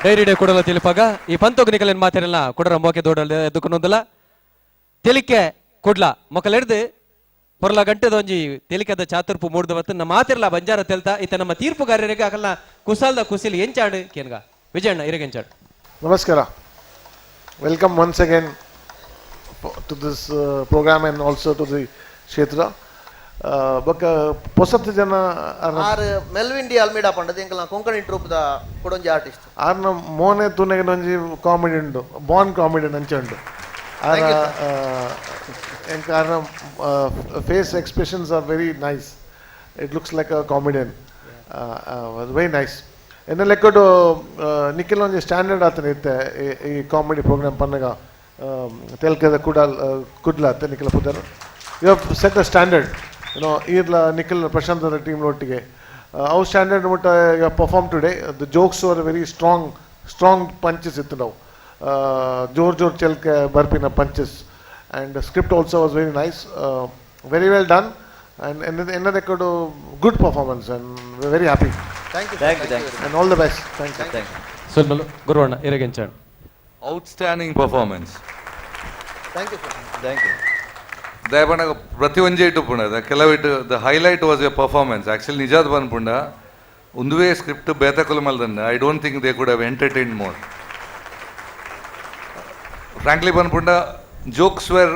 Dairy day ಕುಡಲ ತಿಳಿಪಾಗ ಈ ಪಂತೋಗ್ ನಿಕಲೆನ್ ಮಾತೆರೆಲ್ಲ ಕುಡರ ಮೋಕೆ ದೋಡಲ್ ಎದ್ದುಕೊಂಡೊಂದುಲ ತೆಲಿಕೆ ಕುಡ್ಲ ಮೊಕಲೆಡ್ದು ಪೊರ್ಲ ಗಂಟೆದ ಒಂಜಿ ತೆಲಿಕೆದ ಚಾತುರ್ಪು ಮೂಡ್ದು ಬತ್ತು ನಮ್ಮ ಮಾತಿರ್ಲ ಬಂಜಾರ ತೆಲ್ತ ಇತ್ತ ನಮ್ಮ ತೀರ್ಪುಗಾರರಿಗೆ ಅಕಲ್ನ ಕುಸಾಲ್ದ ಕುಸಿಲಿ ಎಂಚಾಡು ಕೇನ್ಗ. ವಿಜಯಣ್ಣ, ಇರಗೆ ಎಂಚಾಡು? ನಮಸ್ಕಾರ. Welcome once again to this program and also to the ಕ್ಷೇತ್ರ. ಬೊಕ್ಕ ಪೊಸತ್ ಜನ ಆರ್ ಮೆಲ್ವಿನ್ ಡಿ ಅಲ್ಮಿಡಾ ಪಂಡದು ಎಂಕಲ್ನ ಕೊಂಕಣಿ ಟ್ರೂಪ್ ದ ಕೊಡೊಂಜಿ ಆರ್ಟಿಸ್ಟ್. ಆರ್ನ ಮೋನೆ ತೂನೆಗೆ ಒಂಜಿ ಕಾಮಿಡಿ ಉಂಡು, ಬಾರ್ನ್ ಕಾಮಿಡಿ ಅಂಚ ಉಂಡು ಆರ. ಎಂಕ್ ಆರ್ನ face expressions are very nice. It looks like a comedian, very nice. ಎನ್ನ ಲೆಕ್ಕಡು ನಿಖಿಲ್ ಒಂಜಿ ಸ್ಟ್ಯಾಂಡರ್ಡ್ ಆತನ ಇತ್ತೆ ಈ ಕಾಮಿಡಿ ಪ್ರೋಗ್ರಾಮ್ ಪನ್ನಗ ತೆಲ್ಕದ ಕೂಡ ಕುಡ್ಲ ಅತ್ತೆ ನಿಖಿಲ ಪುದರ್. You have set a standard ಈರ್ಲ ನಿಖಿಲ್ ಪ್ರಶಾಂತ್ ಟೀಮ್ ಒಟ್ಟಿಗೆ ಅವು ಸ್ಟ್ಯಾಂಡರ್ಡ್ ಮುಟ್ಟ you perform today. The jokes are very strong, strong punches ಇತ್ತು. ನಾವು ಜೋರ್ ಜೋರ್ ಚೆಲ್ಕೆ ಬರ್ಪಿನ punches, and script also was very nice, very well done, and ಎನ್ನ record good performance and very happy. Thank you. Thank you, thank you. And all the best. Thank you. Thank you. ಸೊಲ್ಮಲು ಗುರುವಣ್ಣ, ಇರಗೆ ಎಂಚಾಡು? Outstanding performance. Thank you sir. Thank you. ದಯಪಂಡ ಪ್ರತಿ ಒಂಜಿ ಇಟ್ಟು ಪುಂಡ ಕೆಲವಿಟ್ಟು the highlight was your performance actually. ನಿಜಾದ್ ಪನ್ಪುಂಡ ಉಂದುವೇ script ಬೇತಕುಲು ಮಲ್ದಂಡ, I don't think they could have entertain more, frankly ಪನ್ಪುಂಡ. Jokes were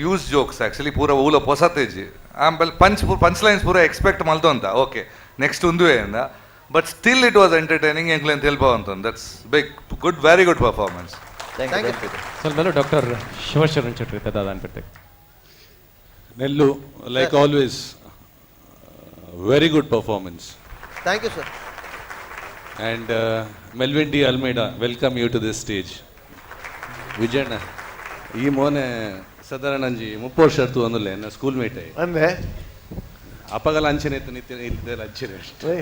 used jokes actually. ಪೂರ ಊಲ ಪೊಸತೇಜಿ ಆಮೇಲೆ ಪಂಚ್ ಪಂಚ್ ಲೈನ್ಸ್ ಪೂರ ಎಕ್ಸ್ಪೆಕ್ಟ್ ಮಲ್ತೊಂತ, ಓಕೆ ನೆಕ್ಸ್ಟ್ ಉಂದುವೇ ಅಂದ, but still it was entertaining. ಎಂಕ್ಲೆನ್ ತೆಲ್ಪವಂತ, that's big, good, very good performance. Thank you, thank you. ಸೊಲ್ಮಲು doctor Shivasharan Shetty ದಾದ ಅನ್ಪಿರ್ತೇವೆ. Nellu, like always, very good performance. Thank you sir. And Melvin D. Almeida, welcome you to this stage. Vijayanna, ಈ ಮೋನೆ ಸಾಧಾರಣ ಅಂಜಿ 30 ವರ್ಷ ಒಂದುಲ್ಲೆ ನನ್ನ school mate. ಅಂದೆ. ಅಪಗಲ ಅಂಚನೆ ಇತ್ತು, ನಿತ್ಯ ಇಲ್ದೆಲ್ಲ ಅಂಚನೆ ಅಷ್ಟೇ.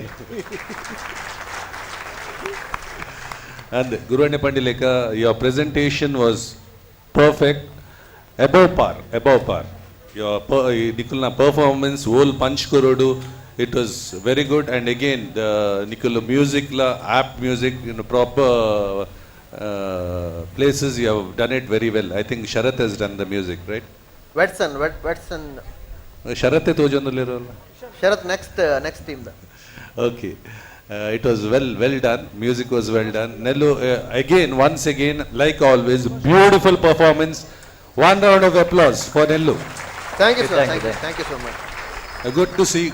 And Guruvanna Pandileka, your presentation was perfect, above par, above par. Your Nikulna performance, whole punch korodu, it was very good. And again, the Nikula music, la, apt music, in proper places, you have done it very well. I think Sharath has done the music, right? ವೆಟ್ಸನ್ ವೆಟ್ಸನ್. Sharath ತೋಜೊಂದುಲ್ಲಿರೋಲ್ಲ. Sharath next team the. Okay. It was well done. Music was well done. Nellu, again, once again, like always, beautiful performance. One round of applause for Nellu. Thank you sir. Thank you, thank you. Thank thank you so much.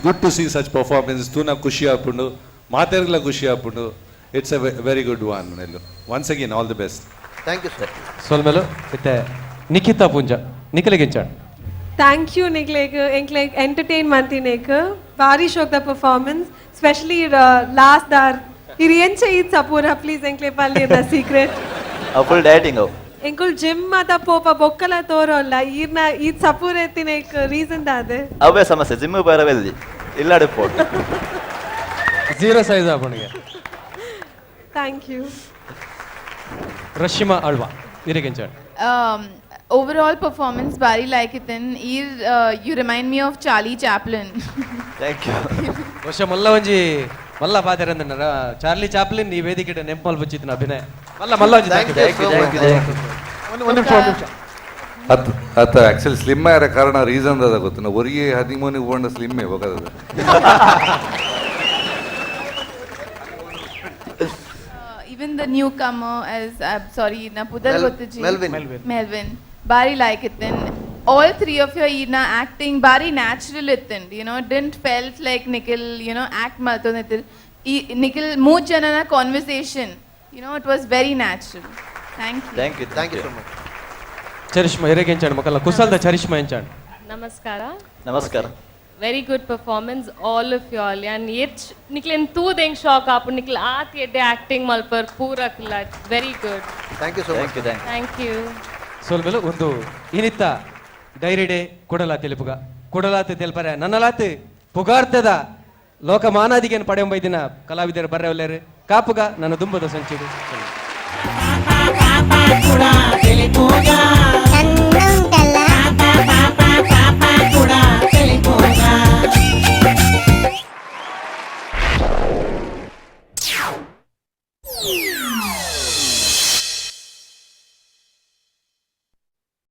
Good to see such performance. ತೂನ ಖುಷಿ ಆಪುಂಡು, ಮಾತೆರ್ಗ್ಲ ಖುಷಿ ಆಪುಂಡು. It's a very good one, Nellu. Once again, all the best. Thank you sir. ಸೊಲ್ಮಲು ಇತ್ತೆ Nikhita Poonja, ನಿಖಿಲಿಗೆ ಎಂಚಾಡು? Thank you ನಿಕ್ಲೆಗ್ ಎಂಕ್ಲೆಗ್ entertain ಮಂತಿನೇಕ್. ಬಾರಿ ಶೋಕ್ the performance, specially last ದಾರ್ ಇರ್ ಎಂಚ ಈತ್ ಸಪೂರ, ಪ್ಲೀಸ್ ಎಂಕ್ಲೆ ಪಲ್ಯ ಸೀಕ್ರೆಟ್. ಫುಲ್ ಡಯಟಿಂಗ್ ಅವು. ಎಂಕುಲ್ ಜಿಮ್ ಮಾತ ಪೋಪ ಬೊಕ್ಕಲ ತೋರೋಲ್ಲ, ಈರ್ನ ಈತ್ ಸಪೂರ ಎತ್ತಿನೇಕ್ ರೀಸನ್ ದಾದೆ? ಅವೇ ಸಮಸ್ಯೆ, ಜಿಮ್ ಬರವೆಲ್ಲಿ ಇಲ್ಲಾಡೆ ಪೋಟ್. ಜೀರೋ ಸೈಜ್ ಆಪುಣಿಗೆ. Thank you. Rashima Alva, ಇರಗೆ ಎಂಚಾಡು? Overall performance bari like it in Ir, you remind me of Charlie Chaplin. Thank you. ವರ್ಷ ಮಲ್ಲ ಒಂಜಿ ಮಲ್ಲ ಪಾತೆರಂದನ ಚಾರ್ಲಿ ಚಾಪ್ಲಿನ್ ಈ ವೇದಿಕೆ ನೆಂಪಲ್ ಬುಚ್ಚಿತ್ತಿನ ಅಭಿನಯ ಮಲ್ಲ ಮಲ್ಲ ಒಂಜಿ. Thank thank you you. So thank you, much. Thank you. ಒಂದು ಒಂದು ನಿಮಿಷ, ಒಂದು ನಿಮಿಷ. ಅತ್ ಅತ್ತ ಆಕ್ಚುಲಿ ಸ್ಲಿಮ್ ಆರ ಕಾರಣ ರೀಸನ್ ಅದ ಗೊತ್ತು, ನಾವು ಒರಿಗೆ ಹನಿಮೂನಿಗೆ ಹೋಗೊಂಡ ಸ್ಲಿಮ್ಮೇ ಹೋಗದ. Even the newcomer, as I'm sorry, Napudar Gottaji. Melvin. Melvin. Bari like it then. All three of your Irna acting bari natural itin. Didn't felt like Nikhil, act malto nitil. Nikhil mood janana conversation. It was very natural. Thank you. Thank you. Thank you so much. Charishma, ಇರಗೆ ಎಂಚಾಡು? ಮಕ್ಕಳ ಕುಸಲ್ದ ಚರಿಷ್ಮಾ ಎಂಚಾಡು? ನಮಸ್ಕಾರ. ನಮಸ್ಕಾರ. Very good performance, all of you all. And ಏಚ್ ನಿಕ್ಲೆನ್ ತೂದ್ ಹೆಂಗ್ shock app, ನಿಕ್ಲ ಆತ್ ಎಡ್ಡೆ acting ಮಲ್ಪರ್ ಪೂರಕ್ಲ. Very good. Thank you so much. Thank you, thank you. Thank you. ಸೊಲ್ಮೆಲು. ಒಂದು ಇನಿತ್ತ dairy day ಕುಡಲಾತಿ ತೆಲುಪುಗ ಕುಡಲಾತಿ ತೆಲ್ಪರೆ ನನ್ನಲಾತ್ ಪುಗಾರ್ತದ ಲೋಕಮಾನಾದಿಗೆನ್ ಪಡೆಯಂಬೈದಿನ ಕಲಾವಿದರು ಬರ್ರೆ ಒಲ್ಲೇರು ಕಾಪುಗ ನನ್ನ ದುಂಬದ ಸಂಚಿಡು. ಕೂಡ.